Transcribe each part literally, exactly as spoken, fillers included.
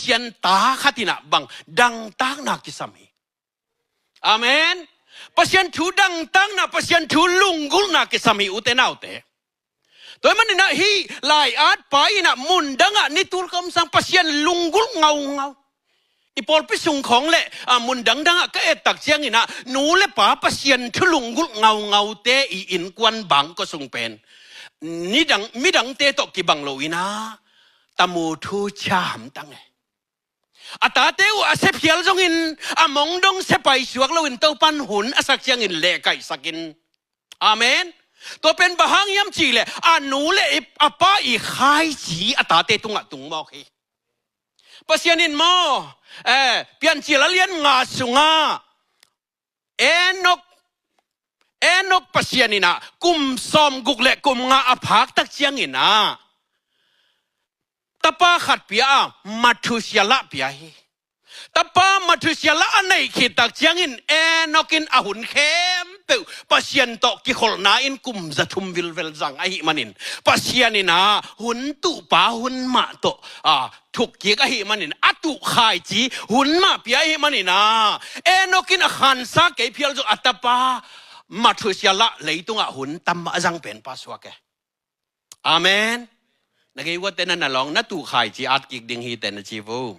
Pasian ta khat in ah bang dangtakna kisam hi. Amen. Pasian thu dangtakna, Pasian thu lunggulhna kisam hi, ute naute. Tua ahih manin ah hih lai-at pa in ah mundang ah ni tul ka om sang Pasian lunggulh ngaungau. I pawlpi sung khawng le, a, mundang dang ah ka et tak ciangin ah nu le pa Pasian thu lunggulh ngaungaute i innkuan bangkua sung pen nidang, midangte tawh kibang lo in ah tamu thu ciah hamtang e. A tate uh a sia phial zongin, a mong dong sia paisuak loin Topan hun a sak ciangin lehkaihsak in. Amen. Tua pen bang hang hiam cih leh a nu le i, a pa i khaici a tate tungah tung mawk hi. Pasian in maw, eh, Piancil a lian nga sungah Enok, Enok Pasian in ah kum sawmguk le kum nga a phak tak ciangin ah tapa khat pia a, Methuselah pia hi. Tapa Methuselah a neih khit tak ciangin Enok in a hun khempeuh Pasian tawh kikholhna in kum za thum vilvel zang ahih manin, Pasian in ah hun tuhpa hun mah tawh, a, thuk kik ahih manin, a tuh khaici hun mah pia ahih manin ah Enok in a khansa kei phial zong a tapa Methuselah leitungah hun tam a zang pen pa suak e. Amen. Na gei uatte na na lawng, na tuh khaici at kik ding hi teh na ci vo.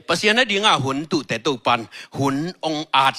Pasian a dingah hun tuhte Topan hun ong at